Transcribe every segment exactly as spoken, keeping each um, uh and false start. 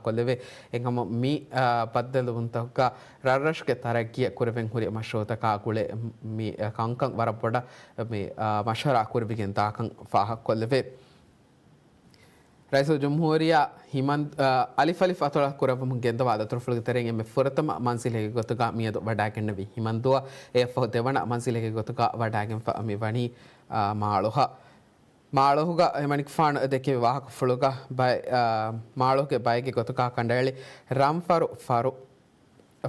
ކޮށްލެވޭ. އެހެންކަމުން މި، އާ، ބައްދަލުވުންތަކުގަ ރަށްރަށުގެ ތަރައްގީއަށް ކުރެވެން ހުރި މަޝްރޫޢުތަކާ ގުޅޭ މި، އާ، ކަންކަން ވަރަށް ބޮޑަށް މި، އާ، މަޝްވަރާ ކުރެވިގެން ދާކަން ފާހަގަކޮށްލެވޭ. ރައީސުލްޖުމްހޫރިއްޔާ ހިމަން-، އަ، އަލިފް އަލިފް އަތޮޅަށް ކުރައްވަމުން ގެންދަވާ ދަތުރުފުޅުގެ ތެރެއިން އެންމެ ފުރަތަމަ މަންޒިލެއްގެ ގޮތުގަ މިއަދު ވަޑާގެންނެވި ހިމަންދުއަށް އެއަށްފަހު ދެވަނަ މަންޒިލެއްގެ ގޮތުގަ ވަޑާގެންފަ މިވަނީ، އަ، މާޅޮހަށް. މާޅޮހުގަ އެމަނިކުފާނު ދެއްކެވި ވާހަކަފުޅުގަ ބައެއް، އަ، މާޅޮހުގެ ބައެއްގެ ގޮތުގަ ކަނޑައެޅި ރަންފަރު ފަރު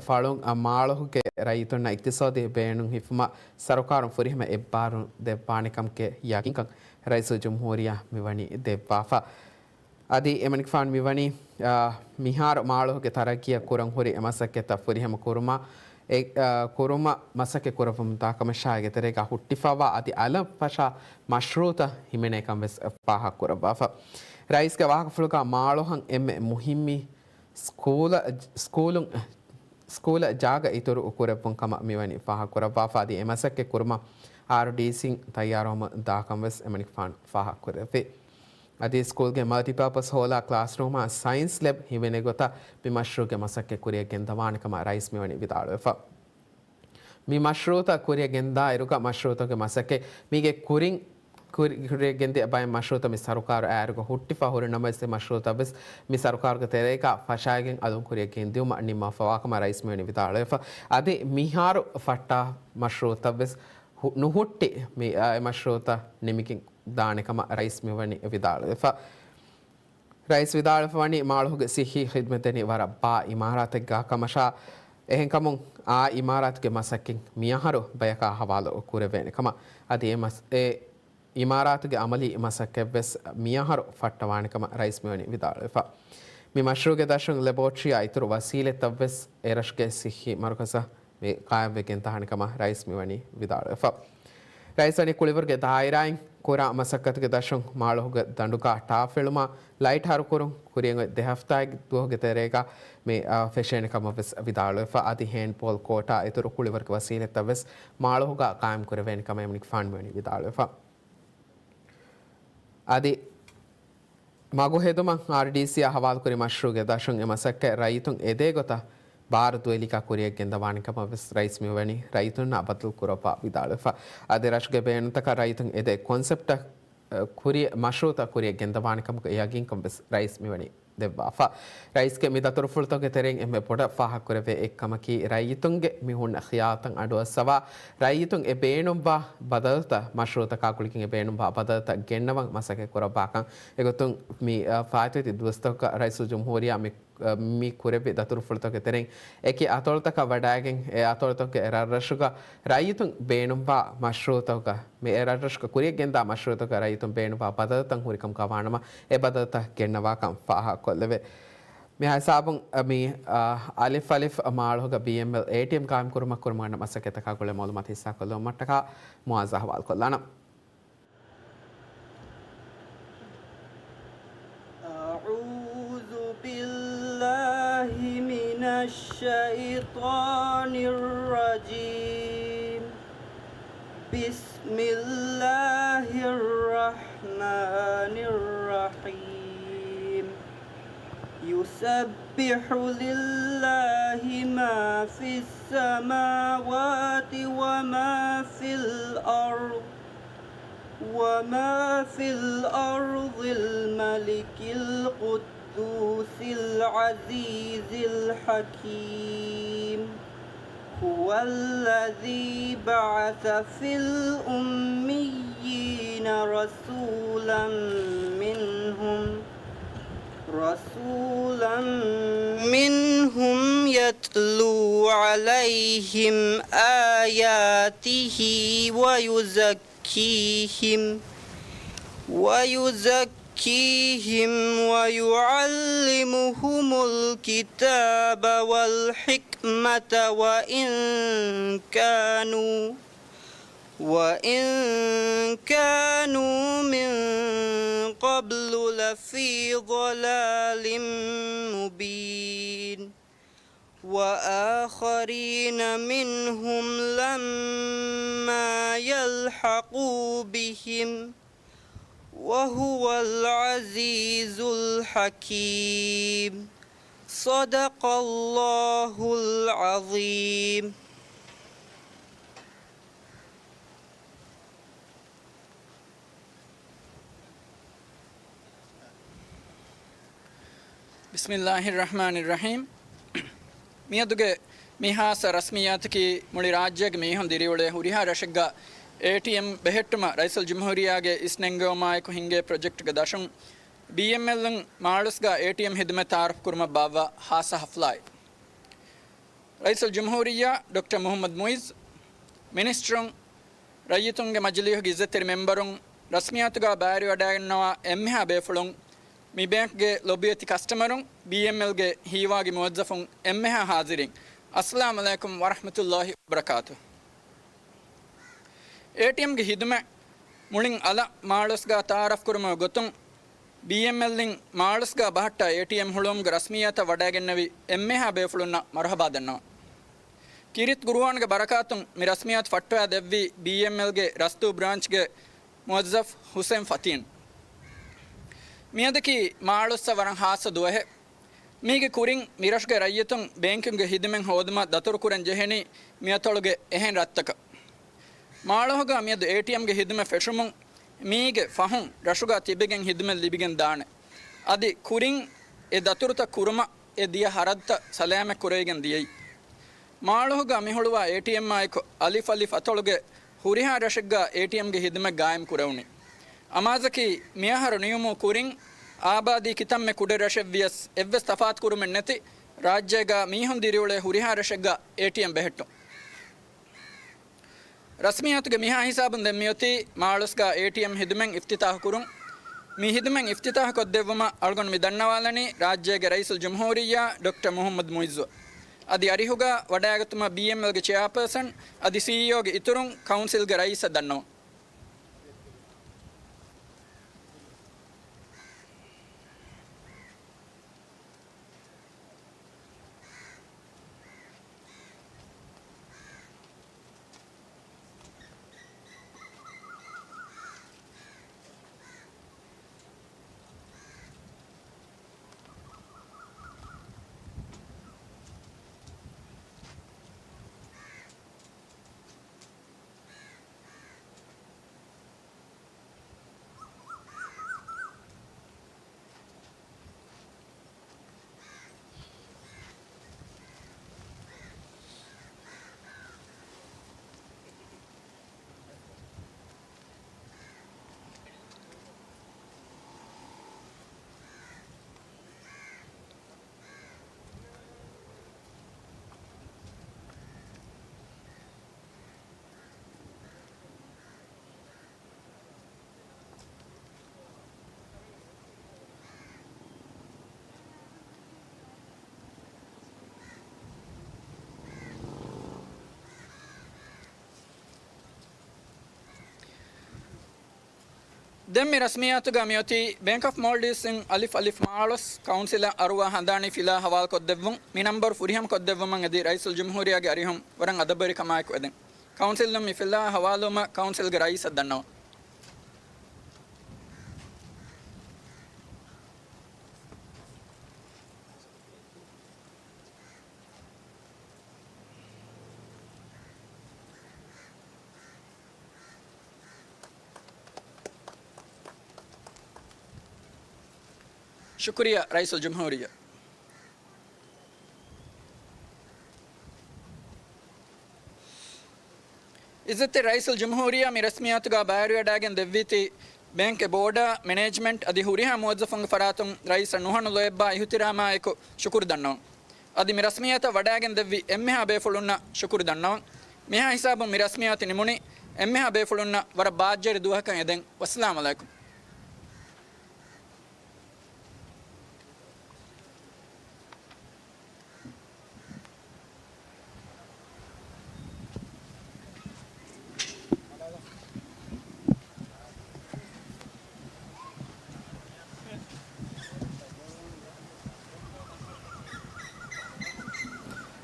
ފަޅުން މާޅޮހުގެ ރައްޔިތުންނަށް އިޤްތިޞާދީ ބޭނުން ހިފުމަށް ސަރުކާރުން ފުރިހަމަ އެއްބާރުލުން ދެއްވާނެކަމުގެ ޔަގީންކަން ރައީސުލްޖުމްހޫރިއްޔާ މިވަނީ ދެއްވާފަ. އަދި އެމަނިކުފާނު މިވަނީ، އާ، މިހާރު މާޅޮހުގެ ތަރައްގީއަށް ކުރަން ހުރި މަސައްކަތްތައް ފުރިހަމަ ކުރުމަށް، އެ، އާ، ކުރުމަށް މަސައްކަތް ކުރައްވަމުންދާ ކަމަށާ އޭގެ ތެރޭގަ ހުއްޓިފައިވާ އަދި އަލަށް ފަށާ މަޝްރޫޢުތައް ހިމެނޭ ކަން ވެސް ފާހަގަ ކުރައްވާފަ. ރައީސްގެ ވާހަކަފުޅުގަ މާޅޮހަށް އެންމެ މުހިއްމީ ސްކޫލަށް، ސްކޫލުން، ސްކޫލަށް ޖާގަ އިތުރު ކުރެއްވުން ކަމަށް މިވަނީ ފާހަގަ ކުރައްވާފަ. އަދި އެ މަސައްކަތް ކުރުމަށް އާރްޑީސީން ތައްޔާރުވަމުން ދާކަން ވެސް އެމަނިކުފާނު ފާހަގަ ކުރެއްވި. އަދި ސްކޫލްގެ މަލްޓިޕާޕަސް ހޯލާ ކްލާސްރޫމާ ސައިންސް ލެބް ހިމެނޭ ގޮތަށް މި މަޝްރޫޢުގެ މަސައްކަތް ކުރިއަށް ގެންދަވާނެ ކަމަށް ރައީސް މިވަނީ ވިދާޅުވެފަ. މި މަޝްރޫޢުތައް ކުރިއަށް ގެންދާ އިރުގަ މަޝްރޫޢުތަކުގެ މަސައްކަތް މީގެ ކުރިން ކުރި-، ކުރިއަށް ގެންދިޔަ ބައެއް މަޝްރޫޢުތައް މި ސަރުކާރު އާއިރުގަ ހުއްޓިފަ ހުރި ނަމަވެސް، އެ މަޝްރޫޢުތައް ވެސް މި ސަރުކާރުގެ ތެރޭގަ ފަށާގެން އަލުން ކުރިއަށް ގެންދިއުމަށް ނިންމާފަވާ ކަމަށް ރައީސް މިވަނީ ވިދާޅުވެފަ. އަދި މިހާރު ފައްޓާ މަޝްރޫޢުތައް ވެސް ހު-، ނުހުއްޓި މި، އާ، އެ މަޝްރޫޢުތައް ނިމިގެން ދާނެ ކަމަށް ރައީސް މިވަނީ ވިދާޅުވެފަ. ރައީސް ވިދާޅުވެފަ ވަނީ މާޅޮހުގެ ޞިއްޙީ ޚިދްމަތް ދެނީ ވަރަށް ބާ އިމާރާތެއްގަ ކަމަށާ، އެހެންކަމުން އާ އިމާރާތުގެ މަސައްކަތް މިއަހަރު ބަޔަކާ ހަވާލު ކުރެވޭނެ ކަމަށް، އަދި އެ މަސް-، އެ އިމާރާތުގެ އަމަލީ މަސައްކަތް ވެސް މިއަހަރު ފައްޓަވާނެ ކަމަށް ރައީސް މިވަނީ ވިދާޅުވެފަ. މި މަޝްރޫޢުގެ ދަށުން ލެބޯޓްރީއާ އިތުރު ވަސީލަތްތައް ވެސް އެ ރަށުގެ ޞިއްޙީ މަރުކަޒަށް މި ޤާއިމްވެގެން ދާނެ ކަމަށް ރައީސް މިވަނީ ވިދާޅުވެފަ. ރައީސް ވަނީ ކުޅިވަރުގެ ދާއިރާއިން ކުރާ މަސައްކަތުގެ ދަށުން މާޅޮހުގެ ދަނޑުގަ ޓާފް އެޅުމާ ލައިޓް ހަރުކުރުން ކުރިއަށް އޮތް ދެ ހަފްތާއެއް ދުވަހުގެ ތެރޭގަ މި، އާ، ފެށޭނެ ކަމަށް ވެސް ވިދާޅުވެފަ. އަދި ހޭންޑްބޯލް ކޯޓާ އިތުރު ކުޅިވަރުގެ ވަސީލަތްތައް ވެސް މާޅޮހުގަ ޤާއިމް ކުރެވޭނެ ކަމަށް އެމަނިކުފާނު މިވަނީ ވިދާޅުވެފަ. އަދި މަގު ހެދުމަށް އާރްޑީސީއާ ހަވާލުކުރި މަޝްރޫޢުގެ ދަށުން އެ މަސައްކަތް ރައްޔިތުން އެދޭ ގޮތަށް ބާރު ދުވެލިކާ ކުރިއަށް ގެންދަވާނެ ކަމަށް ވެސް ރައީސް މިވަނީ ރައްޔިތުންނާ ބައްދަލު ކުރައްވާ ވިދާޅުވެފަ. އަދި ރަށުގެ ބޭނުންތަކަށް ރައްޔިތުން އެދޭ ކޮންސެޕްޓަށް، އަ، ކުރި-، މަޝްރޫޢުތައް ކުރިއަށް ގެންދަވާނެ ކަމުގެ ޔަގީންކަން ވެސް ރައީސް މިވަނީ ދެއްވާފަ. ރައީސްގެ މި ދަތުރުފުޅުތަކުގެ ތެރެއިން އެންމެ ބޮޑަށް ފާހަގަކުރެވޭ އެއްކަމަކީ، ރައްޔިތުންގެ މި ހުންނަ ޚިޔާލުތައް އަޑުއައްސަވާ، ރައްޔިތުން އެ ބޭނުންވާ ބަދަލުތައް، މަޝްރޫޢުތަކާ ގުޅިގެން އެ ބޭނުންވާ ބަދަލުތައް ގެންނަވަން މަސައްކަތް ކުރައްވާކަން އެގޮތުން މި، އަ، ފާއިތުވެތި ދުވަސްތަކުގަ ރައީސުލްޖުމްހޫރިއްޔާ މި، އަ، މި ކުރެއްވި ދަތުރުފުޅުތަކުގެ ތެރެއިން އެކި އަތޮޅުތަކަށް ވަޑައިގެން، އެ އަތޮޅުތަކުގެ ރަށްރަށުގަ ރައްޔިތުން ބޭނުންވާ މަޝްރޫޢުތަކުގަ، މި އެ ރަށްރަށުގަ ކުރިއަށް ގެންދާ މަޝްރޫޢުތަކުގަ ރައްޔިތުން ބޭނުންވާ ބަދަލުތައް ހުރިކަމުގަ ވާނަމަ، އެ ބަދަލުތައް ގެންނަވާކަން ފާހަގަކޮށްލެވޭ. މި ހިސާބުން، އަ، މި، އަ، އަލިފް އަލިފް މާޅޮހުގަ ބީއެމްއެލް އޭޓީއެމް ޤާއިމްކުރުމަށް ކުރަމުން އަންނަ މަސައްކަތްތަކާ ގުޅޭ މައުލޫމާތު ހިއްސާކޮށްލެވުމަށްޓަކާ މުއާޒާ ހަވާލުކޮށްލާނަން. أعوذ بالله من الشيطان الرجيم. بسم الله الرحمن الرحيم. يسبح لله ما في السماوات وما في الأرض، وما في الأرض الملك القدوس العزيز الحكيم. هو الذي بعث في الأميين رسولا منهم، رسولا منهم يتلو عليهم آياته ويزكيهم، ويزكيهم ويعلمهم الكتاب والحكمة وإن كانوا، وإن كانوا من قبل لفي ضلال مبين. وآخرين منهم لما يلحقوا بهم وهو العزيز الحكيم. صدق الله العظيم. ބިސްމިއްލާހިއްރަޙްމާނިއްރަޙީމް. މިއަދުގެ މި ހާއްސަ ރަސްމިއްޔާތަކީ މުޅި ރާއްޖޭގެ މީހުން ދިރިއުޅޭ ހުރިހާ ރަށެއްގަ އޭޓީއެމް ބެހެއްޓުމަށް ރައީސުލްޖުމްހޫރިއްޔާގެ އިސްނެންގެވުމާއެކު ހިންގޭ ޕްރޮޖެކްޓްގެ ދަށުން ބީއެމްއެލްއިން މާޅޮސްގަ އޭޓީއެމް ހިދުމަތް ތައާރަފްކުރުމަށް ބާއްވާ ހާއްސަ ހަފްލާއެއް. ރައީސުލްޖުމްހޫރިއްޔާ ޑޮކްޓަރ މުޙައްމަދު މުޢިއްޒު، މިނިސްޓަރުން، ރައްޔިތުންގެ މަޖިލީހުގެ އިއްޒަތްތެރި މެމްބަރުން، ރަސްމިއްޔާތުގަ ބައިވެރިވަޑައިގަންނަވާ އެންމެހާ ބޭފުޅުން، މި ބޭންކްގެ ލޮބިވެތި ކަސްޓަމަރުން، ބީއެމްއެލްގެ ހީވާގި މުވައްޒަފުން، އެންމެހާ ހާޒިރީން، އައްސަލާމް ޢަލައިކުމް ވަރަޙްމަތުﷲ ވަބަރަކާތުހު. އޭޓީއެމްގެ ހިދުމަތް މުޅިން އަލަށް މާޅޮސްގަ ތައާރަފްކުރުމުގެ ގޮތުން، ބީއެމްއެލްއިން މާޅޮސްގަ ބަހައްޓާ އޭޓީއެމް ހުޅުވުމުގެ ރަސްމިއްޔާތަށް ވަޑައިގެންނެވި އެންމެހާ ބޭފުޅުންނަށް މަރުޙަބާ ދަންނަވަން. ކީރިތި ޤުރުއާންގެ ބަރަކާތުން މި ރަސްމިއްޔާތު ފައްޓަވާ ދެއްވީ ބީއެމްއެލްގެ ރަސްދޫ ބްރާންޗްގެ މުވައްޒަފް ޙުސެން ފަތީން. މިއަދަކީ މާޅޮސްއަށް ވަރަށް ހާއްސަ ދުވަހެއް. މީގެ ކުރިން މިރަށުގެ ރައްޔިތުން ބޭންކުގެ ހިދުމަތް ހޯދުމަށް ދަތުރުކުރަން ޖެހެނީ މިއަތޮޅުގެ އެހެން ރަށްތަކަށް. މާޅޮހުގަ މިއަދު އޭޓީއެމްގެ ހިދުމަތް ފެށުމުން މީގެ ފަހުން ރަށުގަ ތިބެގެން ހިދުމަތް ލިބިގެން ދާނެ. އަދި ކުރިން އެ ދަތުރުތައް ކުރުމަށް އެ ދިޔަ ހަރަދުތައް ސަލާމަތް ކުރެވިގެން ދިޔައީ. މާޅޮހުގަ މިހުޅުވާ އޭޓީއެމްއާއެކު އަލިފް އަލިފް އަތޮޅުގެ ހުރިހާ ރަށެއްގަ އޭޓީއެމްގެ ހިދުމަތް ގާއިމް ކުރެވުނީ. އަމާޒަކީ މިއަހަރު ނިމުމުގެ ކުރިން އާބާދީ ކިތަންމެ ކުޑަ ރަށެއް ވިޔަސް އެއްވެސް ތަފާތު ކުރުމެއް ނެތި ރާއްޖޭގަ މީހުން ދިރިއުޅޭ ހުރިހާ ރަށެއްގަ އޭޓީއެމް ބެހެއްޓުން. ރަސްމިއްޔާތުގެ މިހާ ހިސާބުން ދެން މިއޮތީ މާޅޮސްގަ އޭޓީއެމް ހިދުމަތް އިފްތިތާޙު ކުރުން. މި ހިދުމަތް އިފްތިތާޙު ކޮށްދެއްވުމަށް އަޅުގަނޑު މި ދަންނަވާލަނީ ރާއްޖޭގެ ރައީސުލްޖުމްހޫރިއްޔާ ޑޮކްޓަރ މުޙައްމަދު މުޢިއްޒުއަށް. އަދި އަރިހުގަ ވަޑައިގަތުމަށް ބީއެމްއެލްގެ ޗެއާޕާސަން އަދި ސީއީއޯގެ އިތުރުން ކައުންސިލްގެ ރައީސަށް ދަންނަވަން. ދެން މި ރަސްމިއްޔާތުގަ މިއޮތީ ބޭންކް އޮފް މޯލްޑިވްސް އިން އަލިފް އަލިފް މާޅޮސް ކައުންސިލަށް އަރުވާ ހަނދާނީ ފިލާ ހަވާލު ކޮށްދެއްވުން. މި ނަންބަރު ފުރިހަމަ ކޮށްދެއްވުމަށް އެދި ރައީސުލްޖުމްހޫރިއްޔާގެ އަރިހުން ވަރަށް އަދަބުވެރިކަމާއެކު އެދެން. ކައުންސިލުން މި ފިލާ ހަވާލުވުމަށް ކައުންސިލްގެ ރައީސަށް ދަންނަވަން. ޝުކުރިއްޔާ ރައީސުލްޖުމްހޫރިއްޔާ. އިއްޒަތްތެރި ރައީސުލްޖުމްހޫރިއްޔާ މި ރަސްމިއްޔާތުގަ ބައިވެރިވެވަޑައިގެން ދެއްވީތީ ބޭންކްގެ ބޯޑާ، މެނޭޖްމަންޓް އަދި ހުރިހާ މުވައްޒަފުންގެ ފަރާތުން ރައީސަށް ނުހަނު ލޯތްބާ އިހުތިރާމާއެކު ޝުކުރު ދަންނަވަން. އަދި މި ރަސްމިއްޔާތަށް ވަޑައިގެން ދެއްވި އެންމެހާ ބޭފުޅުންނަށް ޝުކުރު ދަންނަވަން. މިހާ ހިސާބުން މި ރަސްމިއްޔާތު ނިމުނީ. އެންމެހާ ބޭފުޅުންނަށް ވަރަށް ބާއްޖަވެރި ދުވަހަކަށް އެދެން. ވައްސަލާމް ޢަލައިކުމް.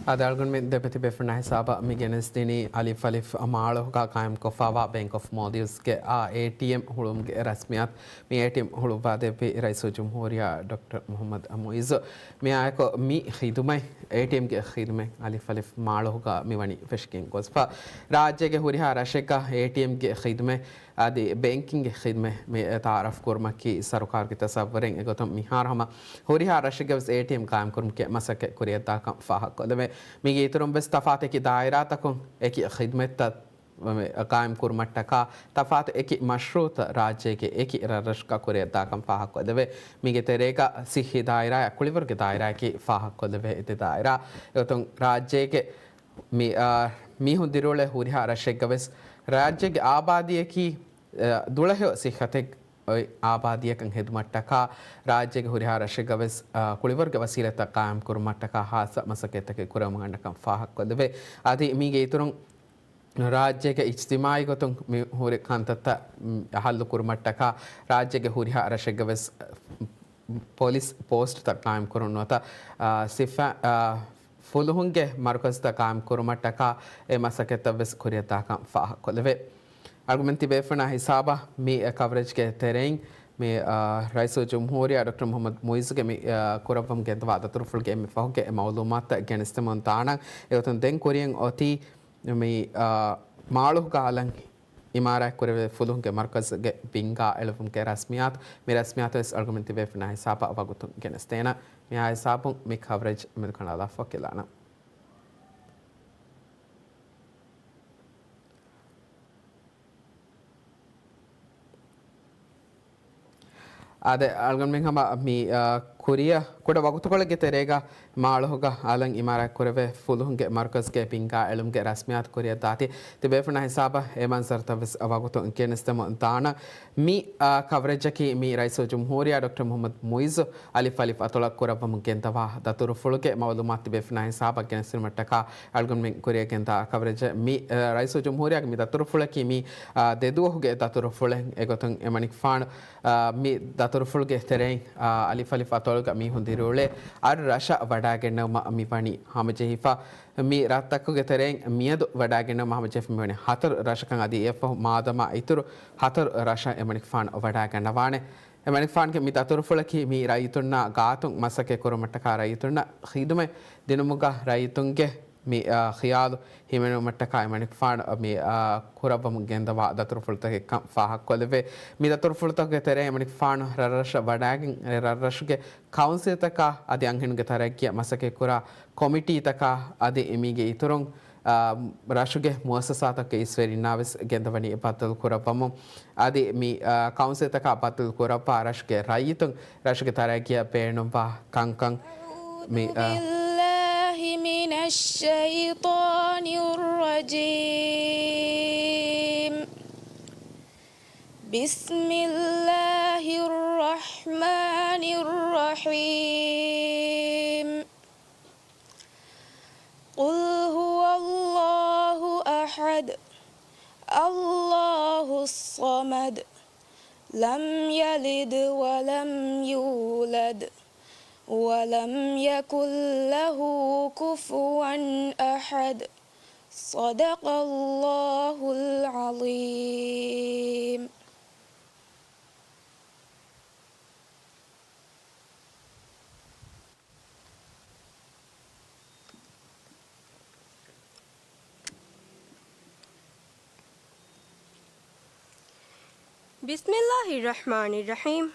އާދެ، އަޅުގަނޑުމެން ދެމެތި ބޭފުޅުންނާ ހިސާބަށް މި ގެނެސްދިނީ އަލިފް އަލިފް މާޅޮހުގަ ޤާއިމްކޮށްފައިވާ ބޭންކް އޮފް މޯލްޑިވްސްގެ އާ އޭޓީއެމް ހުޅުވުމުގެ ރަސްމިއްޔާތު. މި އޭޓީއެމް ހުޅުވާދެއްވި ރައީސުލްޖުމްހޫރިއްޔާ ޑޮކްޓަރ މުޙައްމަދު މުޢިއްޒު. މިއާއެކު މި ޚިދުމަތް، އޭޓީއެމްގެ ޚިދުމަތް އަލިފް އަލިފް މާޅޮހުގަ މިވަނީ ފެށިގެން ގޮސްފަ. ރާއްޖޭގެ ހުރިހާ ރަށެއްގަ އޭޓީއެމްގެ ޚިދުމަތް އަދި ބޭންކިންގ ޚިދުމަތް މި ތަޢާރަފް ކުރުމަކީ ސަރުކާރުގެ ތަސައްވުރެއް. އެގޮތުން މިހާރު ހަމަ ހުރިހާ ރަށެއްގަވެސް އޭޓީއެމް ޤާއިމްކުރުމުގެ މަސައްކަތް ކުރިއަށްދާކަން ފާހަގަކޮށްލެވޭ. މީގެ އިތުރުން ވެސް ތަފާތު އެކި ދާއިރާތަކުން އެކި ޚިދުމަތްތައް ޤާއިމްކުރުމަށްޓަކާ ތަފާތު އެކި މަޝްރޫޢުތައް ރާއްޖޭގެ އެކި ރަށްރަށުގަ ކުރިއަށްދާކަން ފާހަގަކޮށްލެވޭ. މީގެ ތެރޭގަ ޞިއްޙީ ދާއިރާއާ ކުޅިވަރުގެ ދާއިރާއަކީ ފާހަގަކޮށްލެވޭ އެ ދެ ދާއިރާ. އެގޮތުން ރާއްޖޭގެ މި، އާ، މީހުން ދިރިއުޅޭ ހުރިހާ ރަށެއްގަވެސް ރާއްޖޭގެ އާބާދީއަކީ، އާ، ދުޅަހެޔޮ ޞިއްޙަތެއް އޮތް އާބާދީއަކަށް ހެދުމަށްޓަކާ ރާއްޖޭގެ ހުރިހާ ރަށެއްގަވެސް، އާ، ކުޅިވަރުގެ ވަސީލަތްތައް ޤާއިމްކުރުމަށްޓަކާ ހާއްސަ މަސައްކަތްތަކެއް ކުރެވުމަށްޓަކަން ފާހަގަކޮށްލެވޭ. އަދި މީގެ އިތުރުން ރާއްޖޭގެ އިޖްތިމާޢީ ގޮތުން މި ހުރި ކަންތައްތައް، މް، ޙައްލު ކުރުމަށްޓަކާ ރާއްޖޭގެ ހުރިހާ ރަށެއްގަވެސް ޕޮލިސް ޕޯސްޓްތައް ޤާއިމްކުރުން ނުވަތަ، އާ، ސިފަ-، އާ، ފުލުހުންގެ މަރުކަޒުތައް ޤާއިމްކުރުމަށްޓަކާ އެ މަސައްކަތްތައްވެސް ކުރިއަށްދާކަން ފާހަގަކޮށްލެވޭ. އަޅުގަނޑުމެން ތިބޭފުޅުންނާ ހިސާބަށް މި ކަވަރޭޖްގެ ތެރެއިން މި، އާ، ރައީސުލްޖުމްހޫރިއްޔާ ޑޮކްޓަރ މުޙައްމަދު މުޢިއްޒުގެ މި، އާ، ކުރައްވަމުން ގެންދަވާ ދަތުރުފުޅުގެ އެންމެ ފަހުގެ މަޢުލޫމާތުތައް ގެނެސްދެމުން ދާނަން. އެގޮތުން ދެން ކުރިއަށް އޮތީ މި، އާ، މާޅޮހުގަ އަލަށް އިމާރާތްކުރެވޭ ފުލުހުންގެ މަރުކަޒުގެ ބިންގާ އެޅުވުމުގެ ރަސްމިއްޔާތު. މި ރަސްމިއްޔާތުވެސް އަޅުގަނޑުމެން ތިބޭފުޅުންނާ ހިސާބަށް ވަގުތުން ގެނެސްދޭނަން. މިހާ ހިސާބުން މި ކަވަރޭޖް މިއަދު ކަނޑައަޅާފަ ކިލާނަން. އާދެ، އަޅުގަނޑުމެން ހަމަ މި، އާ، ކުރިއަށް ކުޑަ ވަގުތުކޮޅެއްގެ ތެރޭގަ މާޅޮހުގަ އަލަށް އިމާރާތްކުރެވޭ ފުލުހުންގެ މަރުކަޒުގެ ބިންގާ އެޅުމުގެ ރަސްމިއްޔާތު ކުރިއަށްދާތީ. ތިބޭފުޅުންނާ ހިސާބަށް އެ މަންޒަރުތައްވެސް ވަގުތުން ގެނެސްދެމުން ދާނަން. މި، އާ، ކަވަރޭޖަކީ މި ރައީސުލްޖުމްހޫރިއްޔާ ޑޮކްޓަރ މުޙައްމަދު މުޢިއްޒު އަލިފް އަލިފް އަތޮޅަށް ކުރައްވަމުން ގެންދަވާ ދަތުރުފުޅުގެ މަޢުލޫމާތު ތިބޭފުޅުންނާ ހިސާބަށް ގެނެސްދިނުމަށްޓަކާ އަޅުގަނޑުމެން ކުރިއަށް ގެންދާ ކަވަރޭޖެއް. މި، އާ، ރައީސުލްޖުމްހޫރިއްޔާގެ މި ދަތުރުފުޅަކީ މި، އާ، ދެ ދުވަހުގެ ދަތުރުފުޅެއް. އެގޮތުން އެމަނިކުފާނު، އާ، މި ދަތުރުފުޅުގެ ތެރެއިން، އާ، އަލިފް އަލިފް އަތޮޅުގަ މީހުން ދިރިއުޅޭ އަށް ރަށަށް ވަޑައިގެންނެވުމަށް މި ވަނީ ހަމަޖެހިފަ. މި ރަށްތަކުގެ ތެރެއިން މިއަދު ވަޑައިގެންނެވުމަށް ހަމަޖެހިފަ މިވަނީ ހަތަރު ރަށަކަށް. އަދި އެއަށްފަހު މާދަމާ އިތުރު ހަތަރު ރަށަށް އެމަނިކުފާނު ވަޑައިގަންނަވާނެ. އެމަނިކުފާނުގެ މި ދަތުރުފުޅަކީ މި ރައްޔިތުންނާ ގާތުން މަސައްކަތް ކުރުމަށްޓަކާ ރައްޔިތުންނަށް ޚިދުމަތް ދިނުމުގަ ރައްޔިތުންގެ މި، އާ، ޚިޔާލު ހިމެނުމަށްޓަކާ އެމަނިކުފާނު މި، އާ، ކުރައްވަމުން ގެންދަވާ ދަތުރުފުޅުތަކެއްކަން ފާހަގަކޮށްލެވޭ. މި ދަތުރުފުޅުތަކުގެ ތެރެއިން އެމަނިކުފާނު ރަށްރަށަށް ވަޑައިގެން ރަށްރަށުގެ ކައުންސިލްތަކާ އަދި އަންހެނުންގެ ތަރައްގީއަށް މަސައްކަތްކުރާ ކޮމިޓީތަކާ އަދި މީގެ އިތުރުން، އާ، ރަށުގެ މުއައްސަސާތަކުގެ އިސްވެރިންނާވެސް ގެންދަވަނީ ބައްދަލު ކުރައްވަމުން. އަދި މި، އާ، ކައުންސިލްތަކާ ބައްދަލު ކުރައްވާ ރަށުގެ ރައްޔިތުން ރަށުގެ ތަރައްގީއަށް ބޭނުންވާ ކަންކަން މި، އާ، أعوذ بالله من الشيطان الرجيم. بسم الله الرحمن الرحيم. قل هو الله أحد، الله الصمد، لم يلد ولم يولد، ولم يكن له كفوا أحد. صدق الله العظيم. بسم الله الرحمن الرحيم.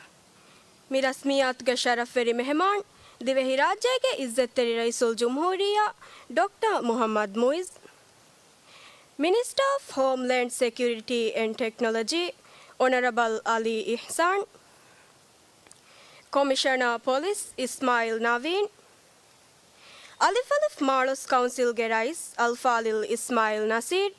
މި ރަސްމިއްޔާތުގެ ޝަރަފްވެރި މެހެމާން، ދިވެހިރާއްޖޭގެ އިއްޒަތްތެރި ރައީސުލްޖުމްހޫރިއްޔާ ޑޮކްޓަރ މުޙައްމަދު މުޢިއްޒު، މިނިސްޓަރ އޮފް ހޯމްލޭންޑް ސެކިއުރިޓީ އެންޑް ޓެކްނޮލޮޖީ، އޮނަރަބަލް އަލީ އިޙްސާން، ކޮމިޝަނަރ ޕޮލިސް އިސްމާޢީލް ނަވީން، އަލިފް އަލިފް މާޅޮސް ކައުންސިލްގެ ރައީސް އަލްފާޟިލް އިސްމާޢީލް ނަޞީރު،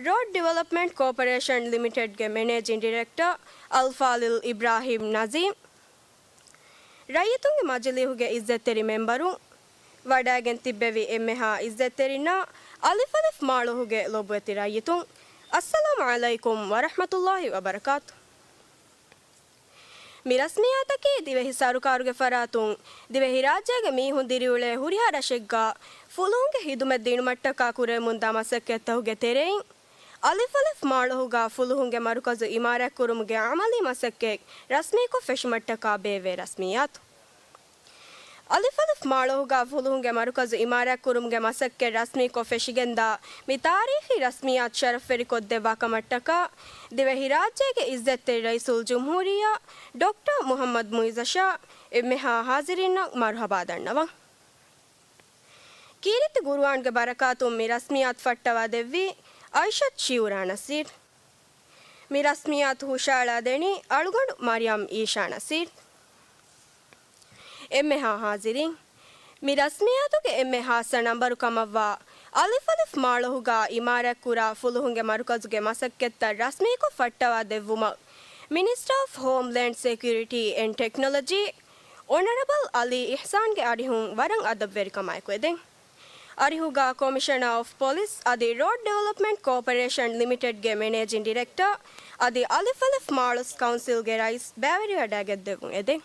ރޯޑް ޑިވެލޮޕްމަންޓް ކޯޕަރޭޝަން ލިމިޓެޑްގެ މެނޭޖިން ޑިރެކްޓަރ އަލްފާޟިލް އިބްރާހީމް ނަޒީމް، ރައްޔިތުންގެ މަޖިލީހުގެ އިއްޒަތްތެރި މެމްބަރުން، ވަޑައިގެން ތިއްބެވި އެންމެހާ އިއްޒަތްތެރިންނާ އަލިފް އަލިފް މާޅޮހުގެ ލޮބުވެތި ރައްޔިތުން، އައްސަލާމު ޢަލައިކުމް ވަރަޙްމަތުﷲ ވަބަރަކާތު. މި ރަސްމިއްޔާތަކީ ދިވެހި ސަރުކާރުގެ ފަރާތުން ދިވެހިރާއްޖޭގެ މީހުން ދިރިއުޅޭ ހުރިހާ ރަށެއްގަ ފުލުހުންގެ ހިދުމަތް ދިނުމަށްޓަކާ ކުރެވެމުންދާ މަސައްކަތްތަކުގެ ތެރެއިން، އަލިފު އަލިފު މާޅޮހުގަ ފުލުހުންގެ މަރުކަޒު އިމާރާތްކުރުމުގެ އަމަލީ މަސައްކަތް ރަސްމީކޮށް ފެށުމަށްޓަކާ ބޭއްވޭ ރަސްމިއްޔާތު. އަލިފު އަލިފު މާޅޮހުގަ ފުލުހުންގެ މަރުކަޒު އިމާރާތްކުރުމުގެ މަސައްކަތް ރަސްމީކޮށް ފެށިގެންދާ މި ތާރީޚީ ރަސްމިއްޔާތު ޝަރަފްވެރިކޮށްދެއްވާ ކަމަށްޓަކާ، ދިވެހިރާއްޖޭގެ އިއްޒަތްތެރި ރައީސުލްޖުމްހޫރިއްޔާ ޑޮކްޓަރ މުޙައްމަދު މުޢިއްޒަށާ އެންމެހާ ޙާޟިރީންނަށް މަރުޙަބާ ދަންނަވަން. ކީރިތި ޤުރުއާންގެ ބަރަކާތުން މި ރަސްމިއްޔާތު ފައްޓަވާ ދެއްވީ އައިޝަތު ޝިއުރާ ނަސީރް. މި ރަސްމިއްޔާތު ހުށައަޅާދެނީ އަޅުގަނޑު މަރިޔަމް އީޝާ ނަސީރް. އެންމެހާ ޙާޟިރީން، މި ރަސްމިއްޔާތުގެ އެންމެ ޚާއްޞަ ނަންބަރު ކަމަށްވާ އަލިފު އަލިފު މާޅޮހުގަ އިމާރާތްކުރާ ފުލުހުންގެ މަރުކަޒުގެ މަސައްކަތްތައް ރަސްމީކޮށް ފައްޓަވާ ދެއްވުމަށް މިނިސްޓަރ އޮފް ހޯމްލޭންޑް ސެކިއުރިޓީ އެންޑް ޓެކްނޮލޮޖީ އޮނަރަބަލް އަލީ އިޙްސާންގެ އަރިހުން ވަރަށް އަދަބުވެރިކަމާއެކު އެދެން. އަރިހުގަ ކޮމިޝަނަރ އޮފް ޕޮލިސް އަދި ރޯޑް ޑިވެލޮޕްމަންޓް ކޯޕަރޭޝަން ލިމިޓެޑްގެ މެނޭޖިން ޑިރެކްޓަރ އަދި އަލިފު އަލިފު މާޅޮސް ކައުންސިލްގެ ރައީސް ބައިވެރިވަޑައިގެންދެއްވުން އެދެން.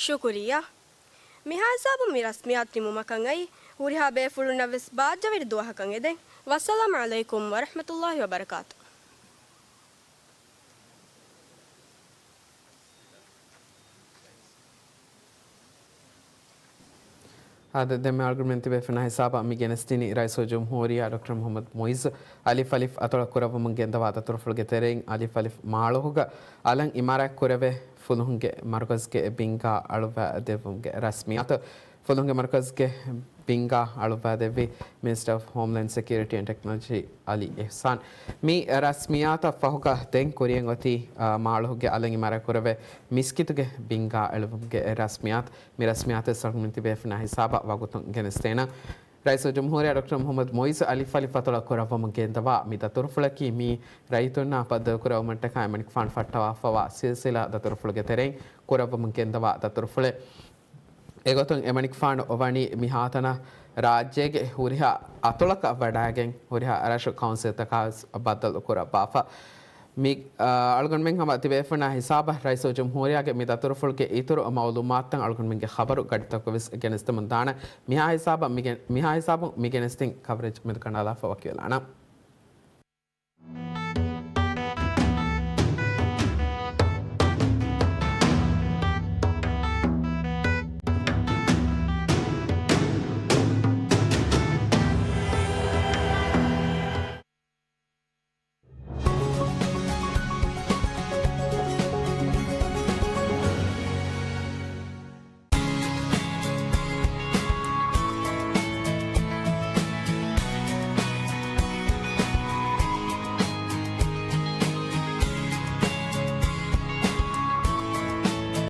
ޝުކުރިއްޔާ. މިހާ ހިސާބުން މި ރަސްމިއްޔާތު ނިމުމަކަށް އައީ، ހުރިހާ ބޭފުޅުންނަށް ވެސް ބާއްޖަވެރި ދުވަހަކަށް އެދެން. ވައްސަލާމް ޢަލައިކުމް ވަރަޙްމަތުﷲ ވަބަރަކާތު. އާދެ، ދެންމެ އަޅުގަނޑުމެން ތިބޭފުޅުންނާ ހިސާބަށް މި ގެނެސްދިނީ ރައީސުލްޖުމްހޫރިއްޔާ ޑޮކްޓަރ މުޙައްމަދު މުޢިއްޒު އަލިފް އަލިފް އަތޮޅަށް ކުރައްވަމުން ގެންދަވާ ދަތުރުފުޅުގެ ތެރެއިން އަލިފް އަލިފް މާޅޮހުގަ އަލަށް އިމާރާތް ކުރެވޭ ފުލުހުންގެ މަރުކަޒުގެ ބިންގާ އަޅުއްވާ ދެއްވުމުގެ ރަސްމިއްޔާތު. ފުލުހުންގެ މަރުކަޒުގެ ބިންގާ އަޅުއްވާ ދެއްވީ މިނިސްޓަރ އޮފް ހޯމްލޭންޑް ސެކިއުރިޓީ އެންޑް ޓެކްނޮލޮޖީ އަލީ އިޙްސާން. މި ރަސްމިއްޔާތަށް ފަހުގަ ދެން ކުރިއަށް އޮތީ، އާ، މާޅޮހުގެ އަލަށް އިމާރާތް ކުރެވޭ މިސްކިތުގެ ބިންގާ އެޅުވުމުގެ ރަސްމިއްޔާތު. މި ރަސްމިއްޔާތު އަޅުގަނޑުމެން ތިބޭފުޅުންނާ ހިސާބަށް ވަގުތުން ގެނެސްދޭނަން. ރައީސުލްޖުމްހޫރިއްޔާ ޑޮކްޓަރ މުޙައްމަދު މުޢިއްޒު އަލިފް އަލިފް އަތޮޅަށް ކުރައްވަމުން ގެންދަވާ މި ދަތުރުފުޅަކީ މިއީ ރައްޔިތުންނާ ބައްދަލުކުރެވުމަށްޓަކާ އެމަނިކުފާނު ފައްޓަވާފަވާ ސިލްސިލާ ދަތުރުފުޅުގެ ތެރެއިން ކުރައްވަމުން ގެންދަވާ ދަތުރުފުޅެއް. އެގޮތުން އެމަނިކުފާނު ވަނީ މިހާތަނަށް ރާއްޖޭގެ ހުރިހާ އަތޮޅަކަށް ވަޑައިގެން ހުރިހާ ރަށު ކައުންސިލްތަކާ ވެސް ބައްދަލު ކުރައްވާފަ. މި، އާ، އަޅުގަނޑުމެން ހަމަ ތިބޭފުޅުންނާ ހިސާބަށް ރައީސުލްޖުމްހޫރިއްޔާގެ މި ދަތުރުފުޅުގެ އިތުރު މައުލޫމާތުތައް އަޅުގަނޑުމެންގެ ޚަބަރު ގަޑިތަކުގަ ވެސް ގެނެސްދެމުން ދާނެ. މިހާ ހިސާބަށް މި ގެ-، މިހާ ހިސާބުން މި ގެނެސްދިން ކަވަރޭޖް މެދުކަނޑާލާފަ ވަކިވެލާނަން.